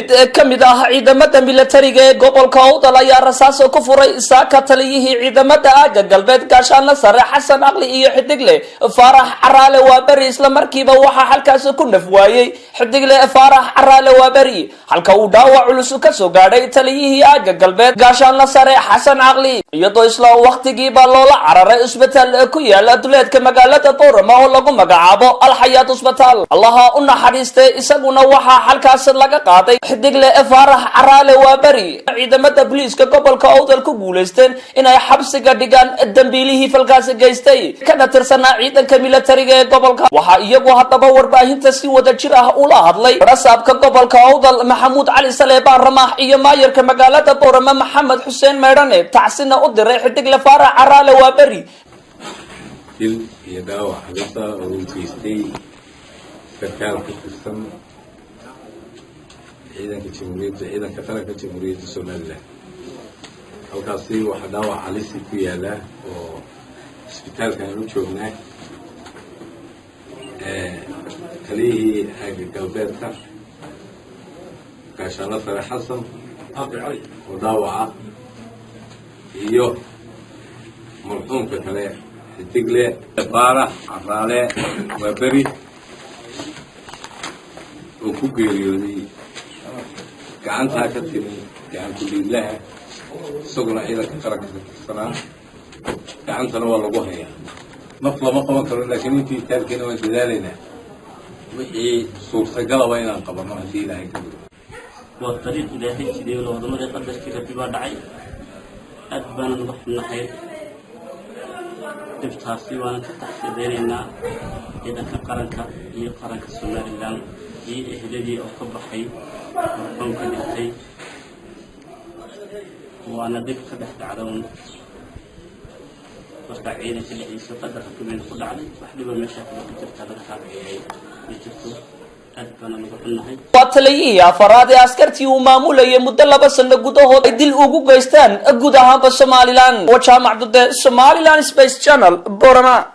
Mid ka mid ah ciidamada milatariga ee gobolka Awdal ayaa rasaaso ku furay saaka taliyihii ciidamada aaga galbeed, Gaashaanle Sare Xasan Aqli, iyo Xidigle Faarax Caraale Waaberi. Isla markiiba waxaa halkaasi ku naf waayey Xidigle Faarax Caraale Waaberi, halka uu dhaawac culus kasoo gaadhay taliyihii aaga galbeed, Gaashaanle Sare Xasan Caqli, iyadoo isla wakhtigiiba loola cararay isbitaal ku yaala duleedka magaalada Boorama oo lagu magacaabo Alxayaat Cusbitaal. Allaha u naxariistay, isaguna waxaa halkaas laga qaaday Xidigle Faarax Caraale Waaberi. Ciidamada booliiska gobolka Awdal ku guulaysteen inay xabsiga dhigaan dambiilihii falkaasi geystay, kana tirsanaa ciidanka milatariga ee gobolka. Waxaa iyagu haddaba warbaahinta si wada jir ah ula hadlay rasaabka gobolka Awdal, Maxamuud Cali Saleebaan Ramaax, iyo maayarka magaalada Boorama, Maxamed Xuseen Meydhane, tacsina u diray Xidigle Faarax Caraale Waaberi. Dil iyo dhaawac halisa oo uu geystay sarkaal ka tirsan ciidanka jamhuuriyadda, ciidanka qaranka Jamhuuriyadda Somaliland. Halkaasi waxaa dhaawac halisi ku yaala oo isbitaalkan u joognaa taliyihii aaga galbeedka, Gaashaanle Sare Xasan, oo dhaawaca, iyo marxuumka kale, Xidigle Faarax Caraale Waaberi, oo ku geeriyooday gacantaa ka timi gacan ku-dhiiglaha, isaguna ciidanka qaranka ka tirsanaa. Gacantana waa lagu hayaa. Naf lama qaban karo, laakiin intii itaalkeena waan dadaalaynaa, wixii suurtagalaba inaan qabano haddii Ilaahay ka dhigo. Waa dariiq Ilaahay jideeyo la wada maray. Qadarkii Rabbi baa dhacay. Aad baanan uga xunnahay dhibtaasi, waanan ka taxsiidaynaynaa ciidanka qaranka iyo qaranka Somaliland iyo ehladii oo ka baxay marxuumka dhintay. Waana dhib ka dhex dhacda un marka ciidanka dhexdiisa, qadar Rabbi bayna ku dhacday. Wax dhiba meesha kale ku jirta laga raaciyay ma jirto. Aad baana uga xunnahay. Waa taliyihii afaraad ee askartii uu maamulayay muddo 2 sano gudahood ay dil ugu geystaan guud ahaanba Somaliland. Waa Jaamac Dude, Somaliland Space Channel, Borama.